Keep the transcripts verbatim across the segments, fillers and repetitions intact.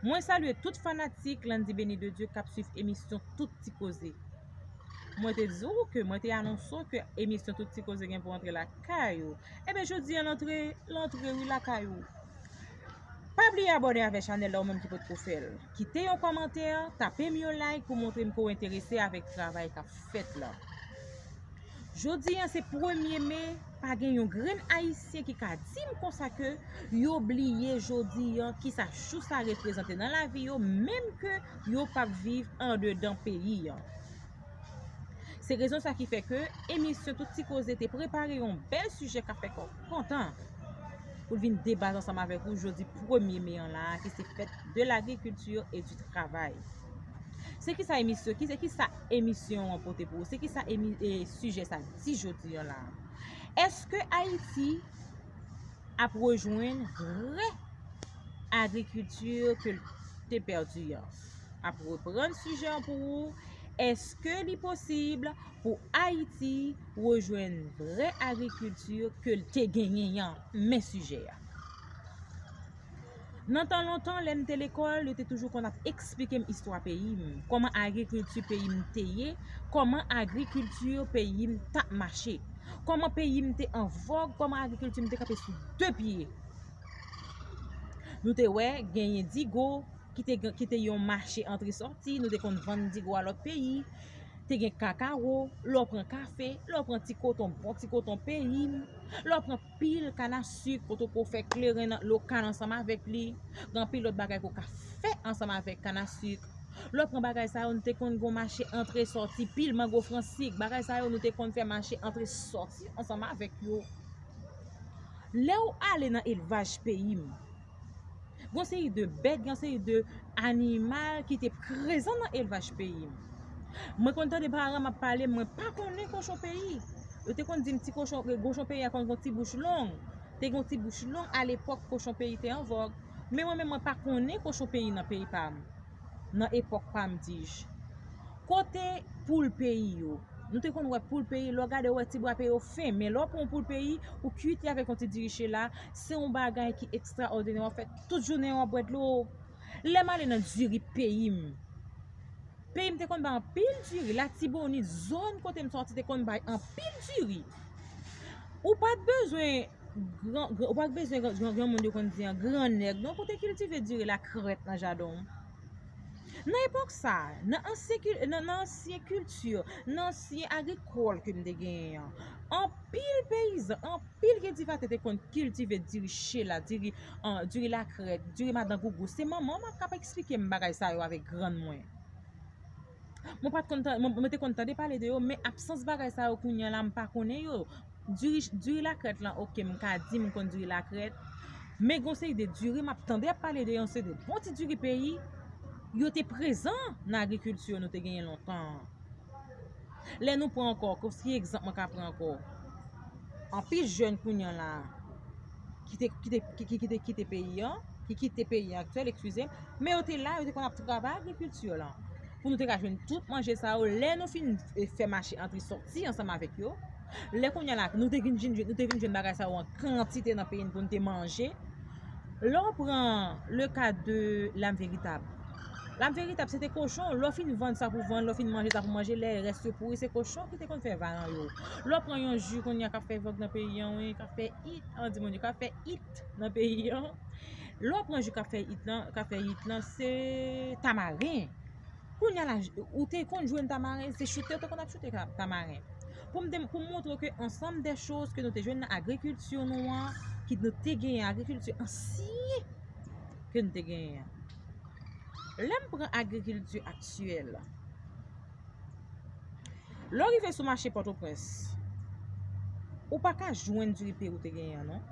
Mwen salye tout fanatik Landy Béni de Dieu k ap swiv emisyon Tout Ti Koze. Mwen te di w ke mwen te anonse w ke emisyon Tout Ti Koze gen pou antre lakay ou. Ebyen, jodi a l antre, l antre wi lakay ou. Pa bliye abòne avèk chanèl la ou menm ki potko fè l. Kite yon kòmantè, tape m yon like pou montre m ke w enterese avèk travay k ap fèt la. Jodi a se premye me, pa gen yon grenn Ayisyen ki ka di m konsa ke yo bliye jodi a kisa jou sa reprezante nan lavi yo, menm ke yo p ap viv andedan peyi a. Se rezon sa ki fè ke emisyon Tout Ti Koze te prepare yon bèl sijè k ap fè kè w kontan pou l vin deba ansanm avèk ou jodi premye me an la a, ki se fèt de l'agriculture et du travail. Se kisa emisyon, ki se kisa emisyon an pote pou ou? Se kisa emi, e, sijè sa di jodi an la a? Èske Ayiti ap rejwenn vrè agrikilti ke l te pèdi an? Ap reprann sijè an pou ou. Èske li posib pou Ayiti rejwenn vrè agrikilti ke l te genyen an? Men sijè a. Nan tan lontan, lè m te lekòl, yo te toujou konn ap eksplike m istwa peyi m, kòman agrikilti peyi m te ye, kòman agrikilti peyi m t ap mache, kòman peyi m te an vòg, kòman agrikilti m te kanpe sou de pye. Nou te wè genyen Digo ki te, ki te yon mache antre sòti, nou te konn vann Digo a lòt peyi. Te gen kakawo, lè w pran kafe, lè w pran ti koton, bon ti koton peyi m, lè w pran pil kanasik, kote w ko fè kleren nan lokal ansanm avèk li, gen anpil lòt bagay ke w ka fè ansanm avèk kanasik. Lè w pran bagay sa yo, nou te konn gen mache antre sòti, pil mango fransik, bagay sa yo, nou te konn fè mache antre sòti ansanm avèk yo. Lè w ale nan elvaj peyi m, gen seri de bèt, gen seri de animal ki te prezan nan elvaj peyi m. Mwen konn tande paran m ap pale, mwen pa konnen kochon peyi. Yo te konn di m ti kochon, kochon peyi a konn gen ti bouch long. Te gen ti bouch long alepòk kochon peyi te an vòg. Men mwen menm, mwen pa konnen kochon peyi nan peyi pa m. Nan epòk pa m, di j. Kote poul peyi yo? Nou te konn wè poul peyi, lè w gade, w wè ti bwa peyi yo fen. Men lè w pran yon poul peyi, ou kuit li avèk yon ti diri chela, se yon bagay ki ekstraòdinè. W ap fè tout jounen w ap bwè dlo. Lè m ale nan diri peyi m, peyi m te konn bay anpil diri. Latibonit, zòn kote m sòti, te konn bay anpil diri. Ou pa t bezwen gran, gran, ou pa t bezwen gran, gran, granmoun yo konn di an, gran nèg, non, pou te kiltive diri lakrèt nan jaden w. Nan epòk sa, nan ansyen kil-, nan, nan ansyen kilti, nan ansyen agrikòl ke m te genyen an, anpil peyizan, anpil kiltivatè te konn kiltive diri chela, diri, an, diri lakrèt, diri madan gougou. Se manman m k ap eksplike m bagay sa yo avèk grann mwen. Mwen pa t konn tan-, mwen, mwen te konn tande pale de yo, men absans bagay sa yo kounye a la, m pa konnen yo. Diri, diri lakrèt lan, oke, m ka di m konn diri lakrèt. Men gon seri de diri m ap tande ap pale de yon seri de bon ti diri peyi, yo te prezan nan agrikilti nou te genyen lontan an. Lè nou pran ankò, konsi egzanp mwen ka pran ankò, anpil jèn kounye a la ki te, ki te, ki, ki, ki te kite peyi an, ki kite peyi an aktyèl, eskize m, men yo te la, yo te konn ap travay agrikilti lan. Pou nou te ka jwenn tout manje sa yo, lè nou fin, e, fè mache antre sòti ansanm avèk yo, lè kounye a la, nou te vin jwenn, nou te vin jwenn bagay sa yo an kantite nan peyi n pou nou te manje. Lè w pran le ka de Lam Veritab. Lam Veritab, se te kochon, lè w fin vann sa pou vann, lè w fin manje sa pou manje, lè rès yo pouri, se kochon ki te konn fè varan yo. Lè w pran yon ji kounye a k ap fè vòg nan peyi an, wi, k ap fè it, an di Bondye, k ap fè it nan peyi an. Lè w pran ji k ap fè it lan, k ap fè it lan, se tamaren. Kounye a la, ou te konn jwenn tamaren, se choute yo te konn ap choute ka-, tamaren. Pou m te, pou m montre w ke ansanm de choz ke nou te jwenn nan agrikilti nou an, ki nou te genyen, agrikilti ansyen ke nou te genyen an. Lè m pran agrikilti aktyèl, lè w rive sou mache Pòtoprens, ou pa ka jwenn diri peyi ou te genyen an, non.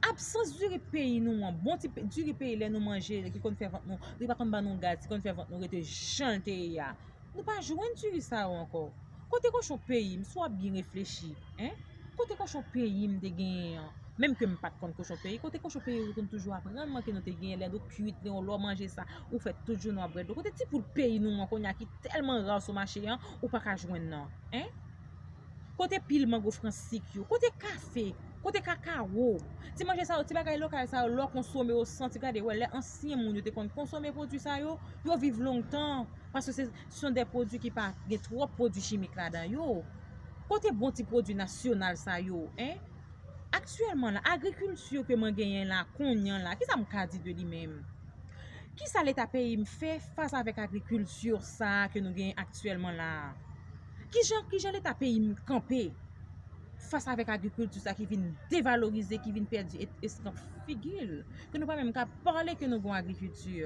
Absans diri peyi nou an, bon ti pe-, diri peyi lè nou manje l, ki konn fè vant nou, li pa konn ban nou gaz, ki konn fè vant nou rete jan l te ye a. Nou pa jwenn diri sa yo ankò. Kote kochon peyi m, si w ap byen reflechi, en? Kote kochon peyi m te genyen an? Menm ke m pa t konn kochon peyi, kote kochon peyi yo konn toujou aprann mwen ke nou te genyen lè nou kuit, lè w manje sa, ou fè tout jounen w ap bwè dlo. Kote ti poul peyi nou an kounye a ki tèlman ra sou mache an, ou pa ka jwenn nan, en? Kote pil mango fransik yo? Kote kafe? Kote kakawo? Ti manje sa yo, ti bagay lokal sa yo, lè w konsome, w santi, gade, wè, lè ansyen moun yo te konn konsome pwodui sa yo, yo viv lontan. Paske se, se yon de pwodui ki pa gen twòp pwodui chimik ladan yo. Kote bon ti pwodui nasyonal sa yo, en? Aktyèlman la, agrikilti ke mwen genyen la, kounye a la, kisa m ka di de li menm? Kisa Leta peyi m fè fas avèk agrikilti sa a ke nou genyen aktyèlman la a? Kijan, kijan Leta peyi m kanpe fas avèk agrikilti sa ki vin devalorize, ki vin pèdi e-, eskanp figi l, ke nou pa menm ka pale ke nou gon agrikilti?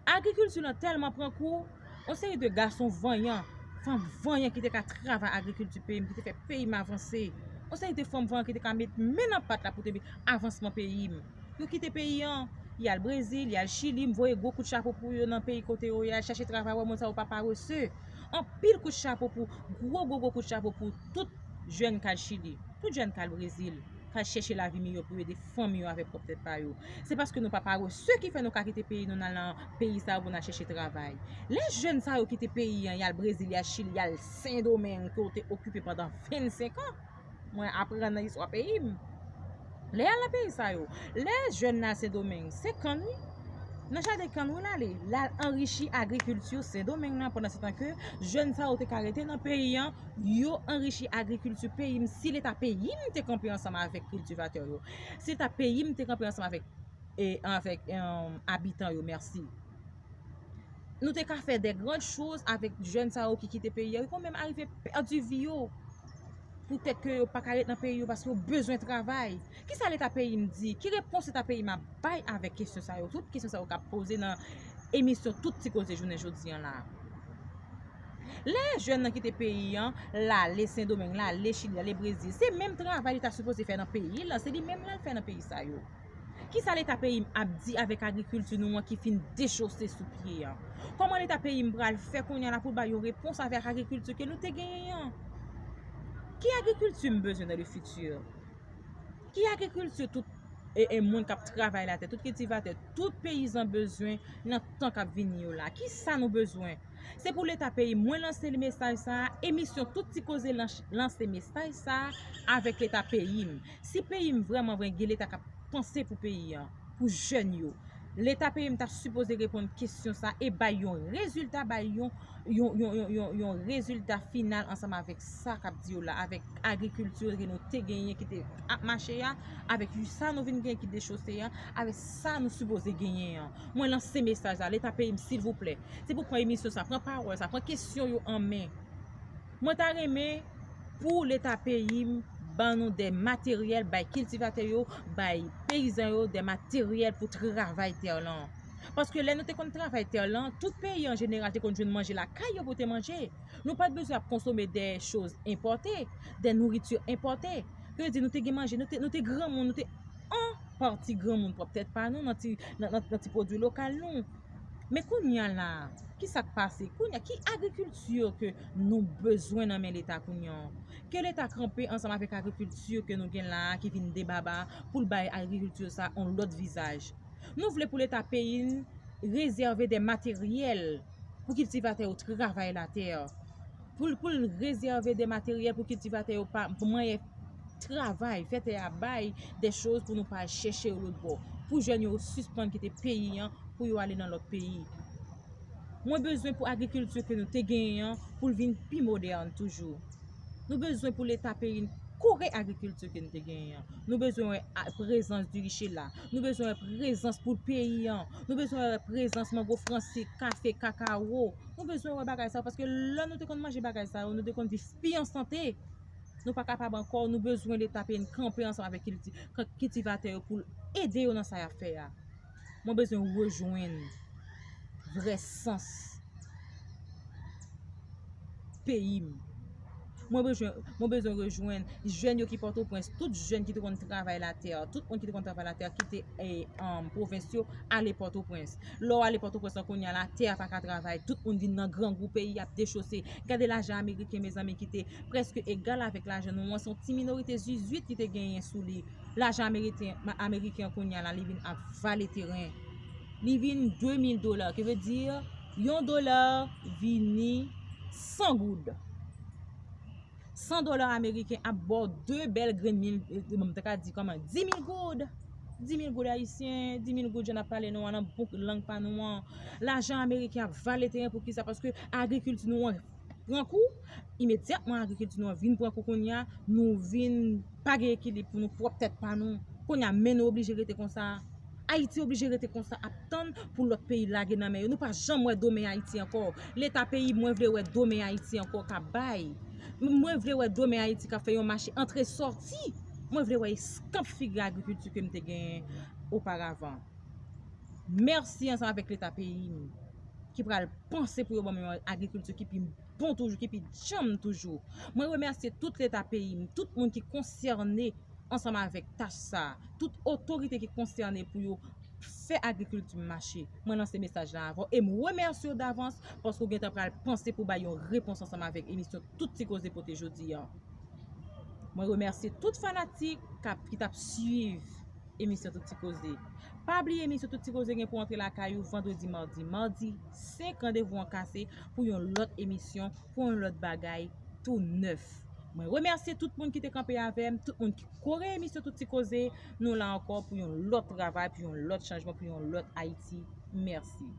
Agrikilti lan tèlman pran kou, yon seri de gason vanyan, fanm vanyan ki te ka travay agrikilti peyi m, ki te fè peyi m avanse. Yon seri de fanm vanyan ki te ka met men nan pat la pou te met avansman peyi m. Yo kite peyi an, y al Brezil, y al Chili, m voye gwo kout chapo pou yo nan peyi kote yo ye, y al chache travay, wè moun sa yo pa parese. Anpil kout chapo pou, gwo, gwo, gwo kout chapo pou tout jèn k al Chili, tout jèn k al Brezil, k al chèche lavi miyò pou yo ede fanmi yo avèk pwòp tèt pa yo. Se paske nou pa parese ki fè nou ka kite peyi nou, n al nan peyi sa yo pou n al chèche travay. Lè jèn sa yo kite peyi an, y al Brezil, y al Chili, y al Sendomeng, ke w te okipe pandan vennsenk an, mwen aprann nan istwa peyi m. Lè y al nan peyi sa yo, lè jèn nan Sendomeng, se kann, wi. Nan jaden kann, wi, l ale. L al anrichi agrikilti Sendomeng nan, pandan se tan ke jèn sa yo te ka rete nan peyi an, yo anrichi agrikilti peyi m. Si Leta peyi m te kanpe ansanm avèk kiltivatè yo, si Leta peyi m te kanpe ansanm avèk, e, avèk, em, abitan yo, mèsi. Nou te ka fè de grann choz avèk jèn sa yo ki kite peyi a, yo konn menm arive pèdi vi yo. Poutèt ke yo pa ka ret nan peyi yo paske yo bezwen travay. Kisa Leta peyi m di? Ki repons Leta peyi m ap bay avèk kesyon sa yo? Tout kesyon sa yo k ap poze nan emisyon Tout Ti Koze jounen jodi an la. Lè jèn nan kite peyi an, l ale Sendomeng, l ale Chili, l ale Brezil, se menm travay li ta sipoze fè nan peyi l lan, se li menm l al fè nan peyi sa yo. Kisa Leta peyi m ap di avèk agrikilti nou an ki fin dechose sou pye an? Kòman Leta peyi m pral fè kounye a la pou l bay yon repons avèk agrikilti ke nou te genyen an? Ki agrikilti m bezwen dans le futur? Ki agrikilti tout, e, e, moun k ap travay latè, tout kiltivatè, tout peyizan bezwen nan tan k ap vini yo la? Kisa nou bezwen? Se pou Leta peyi m, mwen lanse mesaj sa a, emisyon Tout Ti Koze lan-, lanse mesaj sa a avèk Leta peyi m. Si peyi m vrèman, vrèman gen Leta k ap panse pou peyi an, pou jèn yo, Leta peyi m ta sipoze reponn kesyon sa e bay yon rezilta, bay yon, yon, yon, yon, yon, yon rezilta final ansanm avèk sa k ap di yo la, avèk agrikilti ke nou te genyen ki te ap mache a, avèk sa nou vin genyen ki dechose a, avèk sa nou sipoze genyen an. Mwen lanse mesaj la, Leta peyi m, silvouplè, se pou pran emisyon sa, pran pawòl sa, pran kesyon yo an men. Mwen ta renmen pou Leta peyi m ban nou de materyèl, bay kiltivatè yo, bay peyizan yo de materyèl pou travay tè lan. Paske lè nou te konn travay tè lan, tout peyi an jeneral te konn jwenn manje lakay yo pou te manje. Nou pa t bezwen ap konsome de choz enpòte, de nouriti enpòte. Ke di nou te gen manje, nou te, nou te granmoun, nou te an pati granmoun pwòp tèt pa nou nan ti, nan, nan, nan ti pwodui lokal nou. Men kounye a la, ki sa k pase? Kounye a, ki agrikilti ke nou bezwen nan men Leta kounye a? Ke Leta kanpe ansanm avèk agrikilti ke nou gen la a, ki vin debaba, pou l bay agrikilti sa yon lòt vizaj. Nou vle pou Leta peyi n rezève de materyèl pou kiltivatè yo travay latè, pou l, pou l rezève de materyèl pou kiltivatè yo pa, pou manyen travay, fè tè a bay de choz pou nou pa al chèche yo lòt bò, pou jèn yo sispann kite peyi an pou yo ale nan lòt peyi. Mwen bezwen pou agrikilti ke nou te genyen an pou l vin pi modèn toujou. Nou bezwen pou Leta peyi n kore agrikilti ke nou te genyen an. Nou bezwen wè a, prezans diri chela. Nou bezwen wè prezans poul peyi an. Nou bezwen wè prezans mango fransi, kafe, kakawo. Nou bezwen wè bagay sa yo, paske lè nou te konn manje bagay sa yo, nou te konn viv pi an sante. Nou pa kapab ankò, nou bezwen Leta peyi n kanpe ansanm avèk kilti-, k-, kiltivatè yo pou l ede yo nan sa y ap fè a. Mwen bezwen rejwenn vrè sans peyi m. Mwen bezwen, mwen bezwen rejwenn jèn yo ki Pòtoprens, tout jèn ki te konn travay latè, tout moun ki te konn travay latè, kite, e, um, pwovens yo, ale Pòtoprens. Lè w ale Pòtoprens lan kounye a la, tè a pa ka travay, tout moun vin nan grangou, peyi ap dechose. Gade lajan ameriken, mezanmi, ki te prèske egal avèk lajan nou an, se yon ti minorite zizuit ki te genyen sou li. Lajan ameriken, ma-, ameriken an kounye a la, li vin ap vale teren. Li vin de mil dola, ki vle di yon dola vini san goud. san dola ameriken ap ba w de bèl grenn mil, eh, m ta ka di kòman, di mil goud. Di mil goud ayisyen, di mil goud jan n ap pale nou an nan bouk lang pa nou an. Lajan ameriken ap vale teren pou kisa? Paske agrikilti nou an pran kou. Imedyatman agrikilti nou an vin pran kou kounye a, nou vin pa gen ekilib pou nou pwòp tèt pa nou. Kounye a men nou oblije rete konsa. Ayiti oblije rete konsa ap tann pou lòt peyi lage nan men yo. Nou pa janm wè do men Ayiti ankò. Leta peyi, mwen vle wè do men Ayiti ankò k ap bay. Mwen vle wè do men Ayiti k ap fè yon mache antre sòti. Mwen vle wè eskanp figi agrikilti ke m te genyen oparavan. Mèsi ansanm avèk Leta peyi m ki pral panse pou yo ban m yon agrikilti ki pi bon toujou, ki pi djanm toujou. Mwen remèsye tout Leta peyi m, tout moun ki konsène ansanm avèk tach sa, tout otorite ki konsène pou yo fè agrikilti mache. Mwen lanse mesaj la avè w e m remèsye w davans paske w gentan pral panse pou bay yon repons ansanm avèk emisyon Tout Ti Koze pote jodi a. Mwen remèsye tout fanatik k ap, ki t ap swiv emisyon Tout Ti Koze. Pa bliye emisyon Tout Ti Koze gen pou antre lakay ou vandredi, madi, madi, senk, randevou an kase pou yon lòt emisyon, pou yon lòt bagay tou nèf. Mwen remèsye tout moun ki te kanpe avè m, tout moun ki kore emisyon Tout Ti Koze. Nou la ankò pou yon lòt travay, pou yon lòt chanjman, pou yon lòt Ayiti. Mèsi.